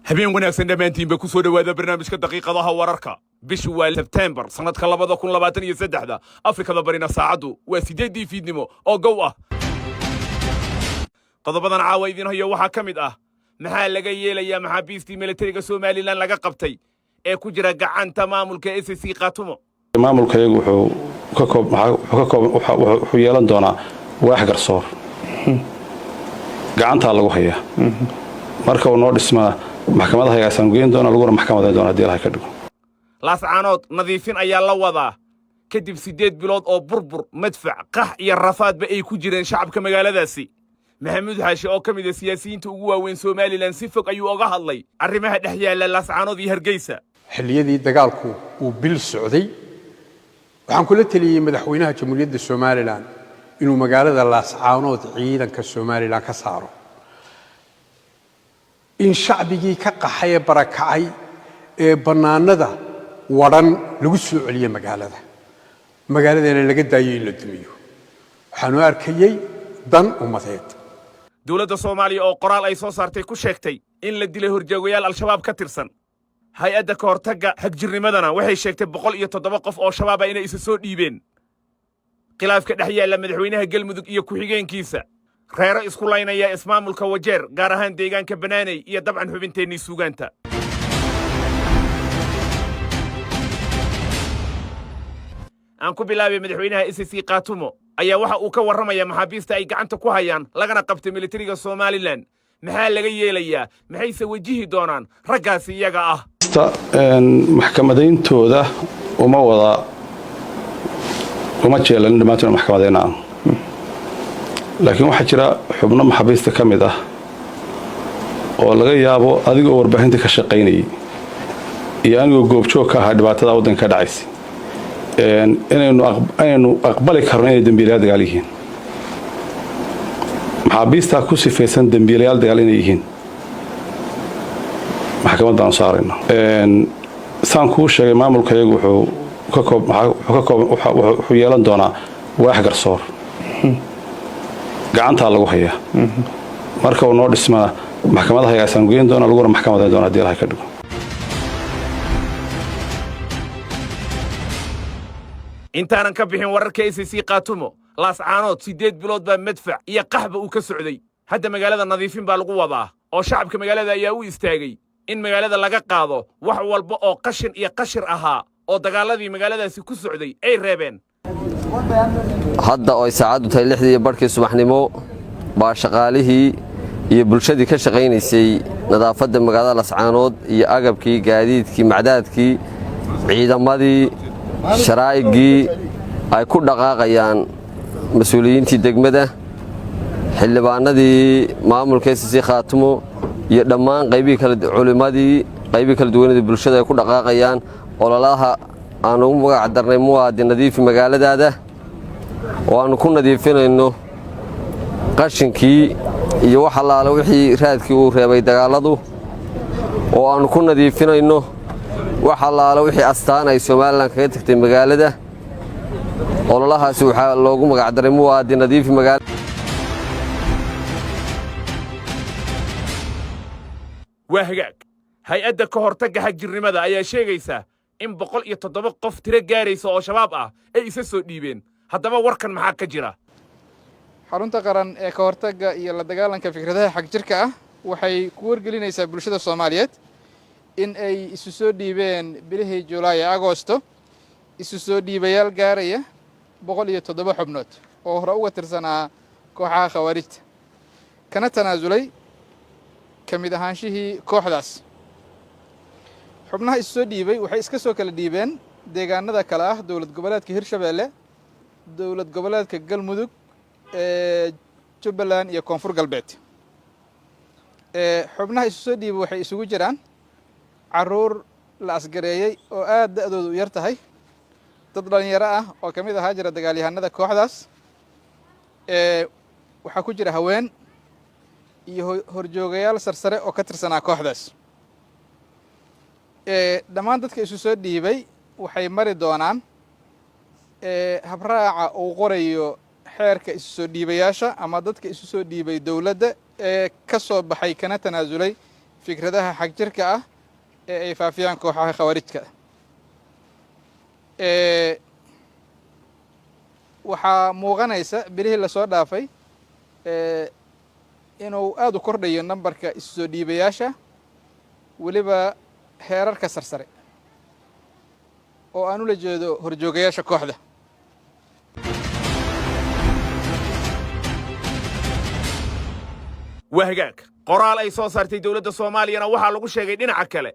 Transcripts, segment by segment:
Habeen wanaagsan dhammaantiinba, ku soo dhowaada barnaamijka Daqiiqadaha Wararka. Bishu waa Sebteembar, sannadka 2023-da. Afrikada Barina saacaddu waa 8-dii fiidnimo oo gow ah. Qodobadan caawa idiin hayo waxaa ka mid ah: maxaa laga yeelayaa maxaabiistii militariga Somaliland laga qabtay ee ku jira gacanta maamulka SSC Khaatumo? Maamulkayagu wuxuu yeelan doonaa waax garsoor, gacantaa lagu hayaa. Marka uu noo dhismaa, maxkamadaha ayaasaan geyn doona, laguna maxkamadayn doona hadii Ilahay ka dhigo. Laascaanood nadiifin ayaa la wadaa kadib 8 bilood oo burbur, madfac, qax iyo rafaadba ay ku jireen shacabka magaaladaasi. Maxamuud Xaashi oo ka mid ah siyaasiyiinta ugu waaweyn Somaliland si fog ayuu oga hadlay arrimaha dhex yaalla Laascaanood iyo Hargeysa. Xilliyadii dagaalku uu bil socday, waxaan kula teliyey madaxweynaha Jamhuuriyadda Somaliland inuu magaalada Laascaanood ciidanka Somaliland ka saaro, in shacbigii ka qaxay ee barakacay ee bannaanada wadhan lagu soo celiyo magaalada, magaaladana laga daayo in la dumiyo. Waxaanu arkayey dan ummadeed. Dowladda Soomaaliya oo qoraal ay soo saartay ku sheegtay in la dilay horjoogayaal Al-Shabaab ka tirsan. Hay-adda ka hortagga xagjirnimadana waxay sheegtay 107 qof oo Shabaaba inay isa soo dhiibeen. Khilaafka dhex yaalla madaxweynaha Gelmudug iyo ku-xigeenkiisa, reero isku laynaya ismaamulka Wajeer, gaar ahaan deegaanka Banaaney, iyo dabcan xubinteennii suugaanta. Aan ku bilaabay, madaxweynaha SSC Khaatumo ayaa waxa uu ka warramaya maxaabiista ay gacanta ku hayaan lagana qabtay militariga Somaliland. Maxaa laga yeelayaa? Maxayse wajihi doonaan raggaasi iyaga ah? Maxkamadayntooda uma wada, uma jeelanin dhammaantood maxkamadayna ah, laakiin waxaa jira xubno maxaabiista ka mid ah oo laga yaabo adigoo warbaahinta ka shaqaynayay iyo anigoo goobjoog ka ahaa dhibaatada waddanka ka dhacaysa inaynu aqbali karno inay dembiilayaal dagaal yihiin. Maxaabiistaa ku sifaysan dembiilayaal dagaal inay yihiin, maxkamad baanu saarayna. Saan kuu sheegay, maamulkayagu wuxuu yeelan doonaa waax garsoor, gacantaa lagu hayaa. Marka uu noo dhismaa, maxkamadaha ayaasaan geyn doona, laguna maxkamadayn doona hadii Ilahay ka dhigo. Intaanan ka bixin wararka SSC Khaatumo, Laascaanood 8 bilood baa madfac iyo qaxba uu ka socday. Hadda magaalada nadiifin baa lagu wadaa oo shacabka magaalada ayaa u istaagay in magaalada laga qaado wax walba oo qashin iyo qashir ahaa oo dagaaladii magaaladaasi ku socday ay reebeen. Hadda oo ay saacaddu tahay 6:30 subaxnimo baa shaqaalihii iyo bulshadii ka shaqaynaysay nadaafadda magaalada Lascaanood iyo agabkii, gaadiidkii, macdaadkii, ciidamadii, sharaa'igii ay ku dhaqaaqayaan mas-uuliyiintii degmada, xildhibaanadii maamulka SSC Khaatumo iyo dhammaan qaybihii kala, culimmadii, qaybihii kala duwanadii bulshada ay ku dhaqaaqayaan ololaha aan ugu magac darnay "Muwaadin Nadiifi Magaaladaada", oo aannu ku nadiifinayno qashinkii iyo wax allaale wixii raadkii uu reebay dagaalladu, oo aannu ku nadiifinayno wax allaale wixii astaan ay Somaliland kaga tagtay magaalada. Ololahaasi waxaa loogu magacdaray "Muwaadin Nadiifi Magaala". Waa hagaag. Hay-adda ka hortagga xagjirnimada ayaa sheegaysa in 107 qof tiro gaaraysa oo Shabaab ah ay isa soo dhiibeen. Haddaba warkan maxaa ka jira? Xarunta Qaran ee ka hortagga iyo la dagaalanka fikradaha xagjirka ah waxay ku wargelinaysaa bulshada Soomaaliyeed in ay isu soo dhiibeen bilihii Julaay ee Agoosto isu soo dhiibayaal gaaraya 107 xubnood oo hore uga tirsanaa kooxaha Khawaarijta, kana tanaasulay ka mid ahaanshihii kooxdaas. Xubnaha isu soo dhiibay waxay iska soo kala dhiibeen deegaanada kale ah Dowlad Goboleedka Hirshabeelle, Dowlad Goboleedka Galmudug, Jubbaland iyo Koonfur Galbeed. Xubnaha isu soo dhiibay waxay isugu jiraan carruur la asgareeyey oo aad da'doodu u yar tahay, dad dhalinyaro ah oo ka mid ahaa jira dagaalyahanada kooxdaas, waxaa ku jira haween iyo horjoogayaal sarsare oo ka tirsanaa kooxdaas. Dhammaan dadka isu soo dhiibay waxay mari doonaan habraaca uu qorayo xeerka isu soo dhiibayaasha ama dadka isu soo dhiibay dowladda ee ka soo baxay kana tanaasulay fikradaha xagjirka ah ee ay faafiyaan kooxaha khawaarijka. Waxaa muuqanaysa bilihii lasoo dhaafay inuu aada u kordhayo nambarka isu soo dhiibayaasha, weliba heerarka sarsare oo aan ula jeedo horjoogayaasha kooxda. Waa hagaag. Qoraal ay soo saartay dowladda Soomaaliyana waxaa lagu sheegay dhinaca kale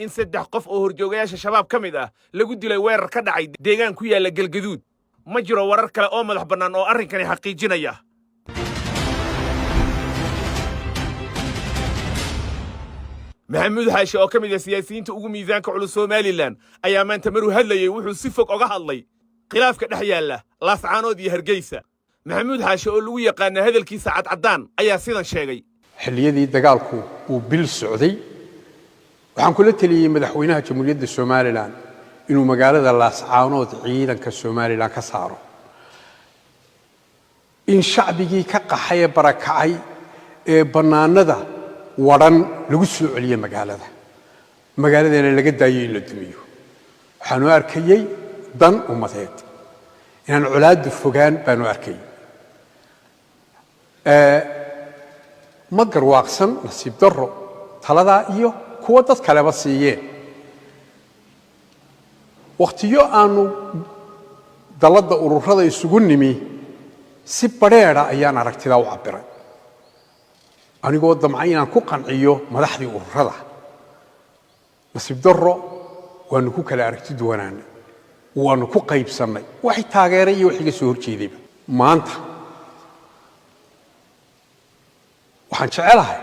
in saddex qof oo horjoogayaasha Shabaab ka mid ah lagu dilay weerar ka dhacay deegaan ku yaalla Galgaduud. Ma jiro warar kale oo madax bannaan oo arrinkani xaqiijinaya. Maxamuud Xaashi oo ka mid ah siyaasiyiinta ugu miisaanka culus Somaliland ayaa maanta maruu hadlayey wuxuu si fog oga hadlay khilaafka dhex yaalla Laascaanood iyo Hargeysa. Maxamuud Xaashi oo lagu yaqaana hadalkiisa cadcaddaan ayaa sidan sheegay. Xilliyadii dagaalku uu bil socday, waxaan kula teliyey madaxweynaha Jamhuuriyadda Somaliland inuu magaalada Laascaanood ciidanka Somaliland ka saaro, in shacbigii ka qaxay ee barakacay ee bannaanada wadhan lagu soo celiyo magaalada, magaaladana laga daayo in la dumiyo. Waxaanu arkayey dan ummadeed inaan colaaddu fogaan baanu arkayey. Ma garwaaqsan, nasiib darro, taladaa iyo kuwa dad kaleba siiyeen. Wakhtiyo aanu dalladda ururada isugu nimi, si badheedha ayaan aragtidaa u cabbiray, anigoo damcay inaan ku qanciyo madaxdii ururada. Nasiib darro, waanu ku kala aragti duwanaanay, waanu ku qaybsannay waxay taageeray iyo wax iga soo horjeedayba. Maanta waxaan jecelahay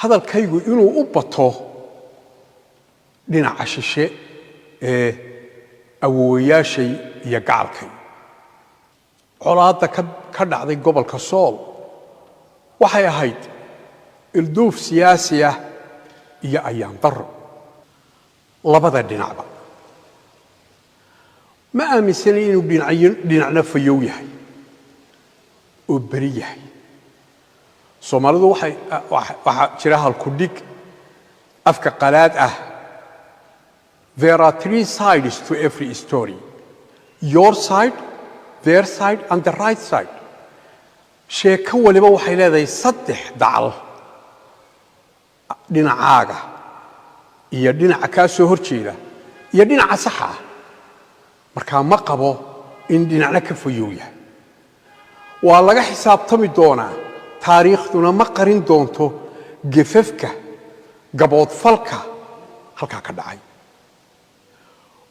hadalkaygu inuu u bato dhinaca shishe ee awoowayaashay iyo gacalkay. Colaadda ka dhacday gobolka Sool waxay ahayd ilduuf siyaasi ah iyo ayaan darro labada dhinacba. Ma aaminsanay inuu dhinacyo dhinacna fayow yahay oo beri yahay. Soomaalidu waxay waxaa jira halkudhig afka qalaad ah: "There are three sides to every story: your side, their side and the right side." Sheeko waliba waxay leedahay saddex dacal: dhinacaaga iyo dhinaca kaa soo hor jeeda iyo dhinaca saxa ah. Markaa ma qabo in dhinacna ka fayow yahay. Waa laga xisaabtami doonaa, taariikhduna ma qarin doonto gefafka, gaboodfalka halkaa ka dhacay.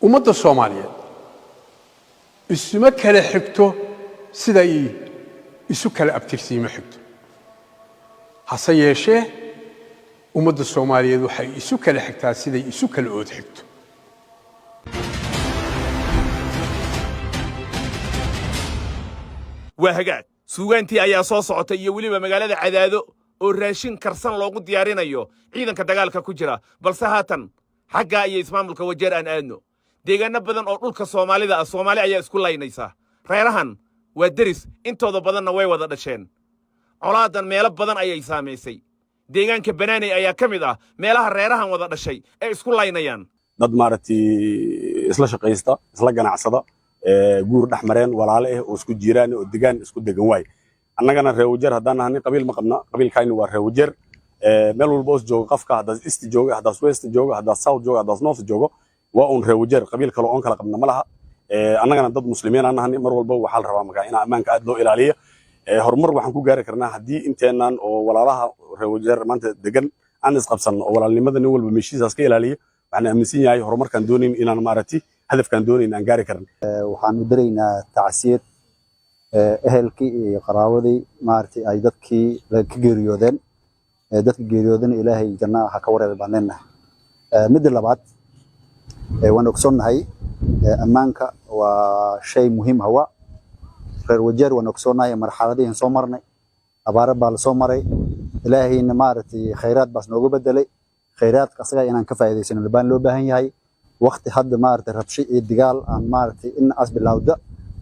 Ummadda Soomaaliyeed isuma kala xigto sida ay isu kala abtirsiimo xigto. Hase yeeshee, ummadda Soomaaliyeed waxay isu kala xigtaa siday isu kala ood xigto. Waa hagaag. Suugaantii ayaa soo socotay iyo weliba magaalada Cadaado oo raashin karsan loogu diyaarinayo ciidanka dagaalka ku jira. Balse haatan xaggaa iyo ismaamulka Wajeer aan aadno. Deegaanno badan oo dhulka Soomaalida ah Soomaali ayaa isku laynaysa. Reerahan waa deris, intooda badanna way wada dhasheen. Colaadan meelo badan ayay saamaysay. Deegaanka Banaaney ayaa ka mid ah meelaha reerahan wada dhashay ee isku laynayaan. Dad maaragtay isla shaqaysta, isla ganacsada, guur dhex mareen, walaale ah oo isku jiiraan oo degaan isku degan waay. Annagana reer Wajeer haddaan nahanay, qabiil ma qabna, qabiilkayni waa reer Wajeer. Meel walba os joogo qofka, haddaas east joogo, haddaas west joogo, haddaas south joogo, haddaas north joogo, waa uun reer Wajeer. Qabiil kale oon kala qabna ma laha. Annagana dad muslimiin aan nahanay. Mar walba waxaa la rabaa markaa in ammaanka aad loo ilaaliyo. Horumar waxaan ku gaari karnaa haddii inteennan oo walaalaha reer Wajeer maanta degan aan isqabsanno oo walaalnimada nin walba meeshiisaas ka ilaaliyo. Waxaan aaminsan yahay horumarkaan doonayn inaan maaragtay hadafkaan doonayn aan gaari karin. Waxaan u diraynaa tacsiyad ehelkii iyo qaraawadii maaragtay ay dadkii ka geeriyoodeen. Dadka geeriyoodana Ilaahay janna ha ka wareebay baan leenahay. Midda labaad, waan ogsoonnahay ammaanka waa shay muhiim hawa. Reer Wajeer waan ogsoonnahay marxaladihin soo marnay. Abaaro baa lasoo maray, Ilaahayna maaragtay khayraad baas nooga bedelay. Khayraadka asaga inaan ka faa'iidaysano baan loo baahan yahay. Waqti hadda maaragtay rabsho iyo digaal aan maaragtay in as bilowda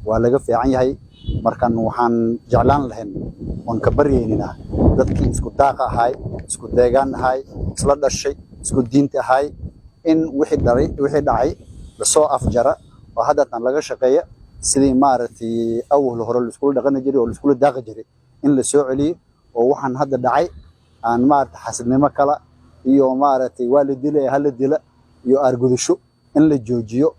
Waa laga fiican yahay. Markan waxaan jeclaan lahayn oon ka baryaynina dadkii isku daaqa ahaay, isku deegaan ahaay, isla dhashay, isku diinta ahaay, in wixii dhacay lasoo afjara oo haddatan laga shaqeeya sidii, maaragtay, awal hore laiskula dhaqani jiray oo laiskula daaqi jiray in la soo celiyo, oo waxaan hadda dhacay aan, maaragtay, xasidnimo kala iyo, maaragtay, waa la dilay, hala dila iyo aargudasho in la joojiyo.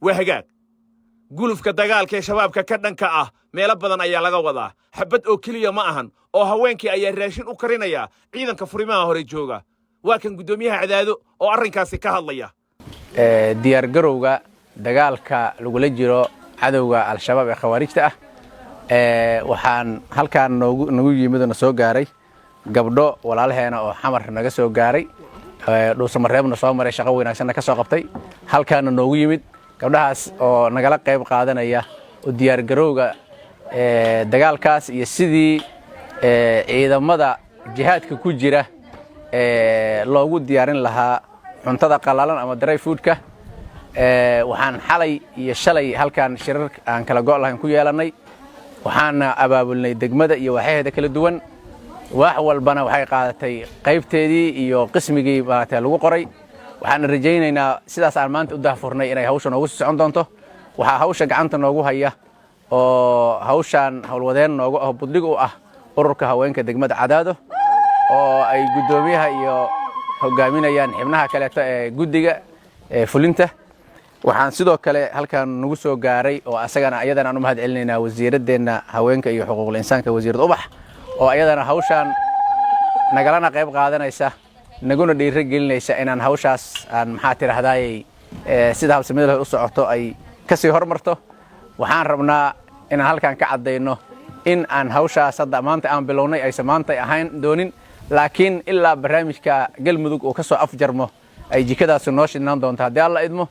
Waa hagaag. Gulufka dagaalka ee Shabaabka ka dhanka ah meelo badan ayaa laga wadaa. Xabbad oo keliya ma ahan oo haweenkii ayaa raashin u karinaya ciidanka furimaha hore jooga. Waa kan guddoomiyaha Cadaado oo arrinkaasi ka hadlaya. Diyaargarowga dagaalka lagula jiro cadowga Al-Shabaab ee Khawaarijta ah, waxaan halkaan nagu yimid oo na soo gaaray gabdho walaalaheena oo Xamar naga soo gaaray, Dhuusamareebna soo maray, shaqo wanaagsanna ka soo qabtay, halkaana noogu yimid. Gabdhahaas oo nagala qayb qaadanaya oo diyaargarowga dagaalkaas iyo sidii ciidamada jihaadka ku jira loogu diyaarin lahaa cuntada qalalan ama dry foodka. Waxaan xalay iyo shalay halkaan shirar aan kala go' lahayn ku yeelannay. Waxaana abaabulnay degmada iyo waaxyaheeda kala duwan. Waax walbana waxay qaadatay qaybteedii iyo qismigii, maaragtay, lagu qoray. Waxaana rajaynaynaa sidaas aan maanta u daahfurnay inay hawsha noogu sii socon doonto. Waxaa hawsha gacanta noogu haya oo hawshaan howlwadeen noogu ah, budhig u ah, ururka haweenka degmada Cadaado oo ay guddoomiyaha iyo hogaaminayaan xibnaha kaleeto ee guddiga ee fulinta. Waxaan sidoo kale halkan nagu soo gaaray oo asagana ayadana aan u mahad celinaynaa wasiiraddeenna haweenka iyo xuquuqul insaanka, Wasiirad Ubax, oo ayadana hawshaan nagalana qayb qaadanaysa, naguna dhiiro gelinaysa inaan hawshaas aan, maxaa tidhaahdaayey, sida habsamida u socoto ay kasii hormarto. Waxaan rabnaa inaan halkan ka caddayno in aan hawshaas hadda maanta aan bilownay aysan maanta ahayn doonin, laakiin ilaa barnaamijka Galmudug uu ka soo afjarmo ay jikadaasi noo shidnaan doonto, haddii Alla idmo.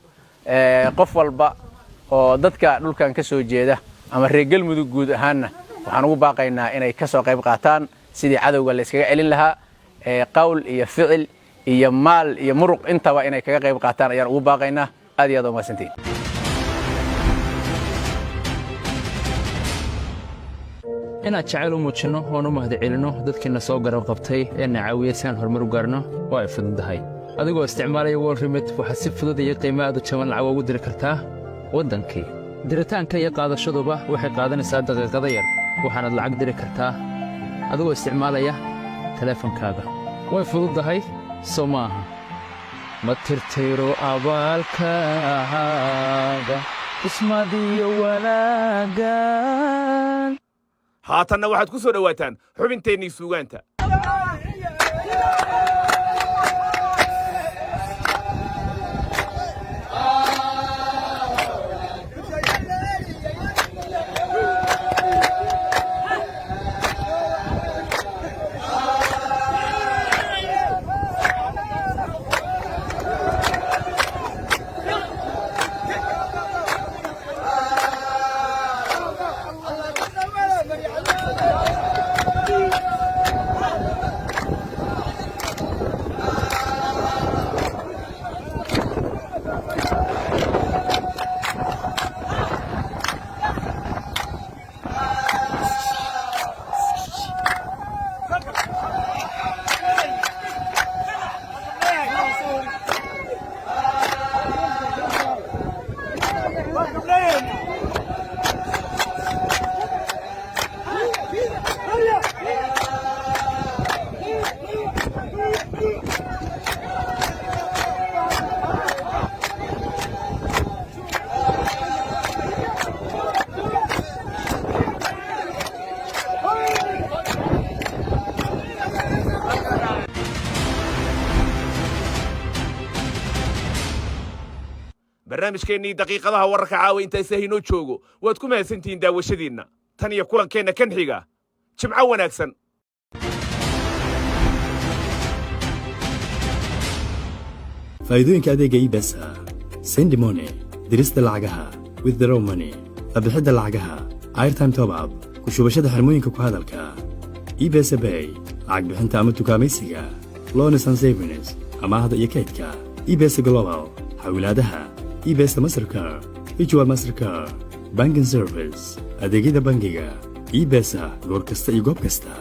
Qof walba oo dadka dhulkan ka soo jeeda ama reer Galmudug guud ahaanna waxaan ugu baaqaynaa inay ka soo qayb qaataan sidii cadowga la iskaga celin lahaa. Qowl iyo ficil iyo maal iyo muruq intaba inay kaga qayb qaataan ayaan ugu baaqaynaa. Aad iyo aad umahadsantiin. Inaad jacayl u muujinno oon u mahadcelinno dadkiina soo garab qabtay ee na caawiya si aan horumar u gaarno waa ay fududahay. Adigoo isticmaalaya WorldRemit, waxaad si fudud iyo qiimo aad u jaban lacag ugu diri kartaa waddankii. Diritaanka iyo qaadashaduba waxay qaadanaysaa daqiiqada yar, waxaanaad lacag diri kartaa adigoo isticmaalaya teleefankaaga. Way fududahay, soo ma aha? Ma tirtiro abaalkaaga ismadiyo wanaaggan. Haatanna waxaad ku soo dhowaataan xubinteennii suugaanta. Barnaamijkeennii daqiiqadaha wararka caawa intaasi haynoo joogo. Waad ku mahadsantihiin daawashadiinna. Tan iyo kulankeenna kan xiga, Jimco wanaagsan. Faa'iidooyinka adeega M-Pesa: send money, dirista lacagaha; withdraw money, la-bixidda lacagaha; airtime top up, ku shubashada xirmooyinka ku hadalka; M-Pesa Pay, lacag bixinta ama dukaamaysiga; loans and savings, amaahda iyo kaydka; M-Pesa Global. Xawilaadaha, E-Pesa Mastercard, Virtual Mastercard, banking service, adeegyada bangiga, E-Pesa goor kasta iyo goob kasta.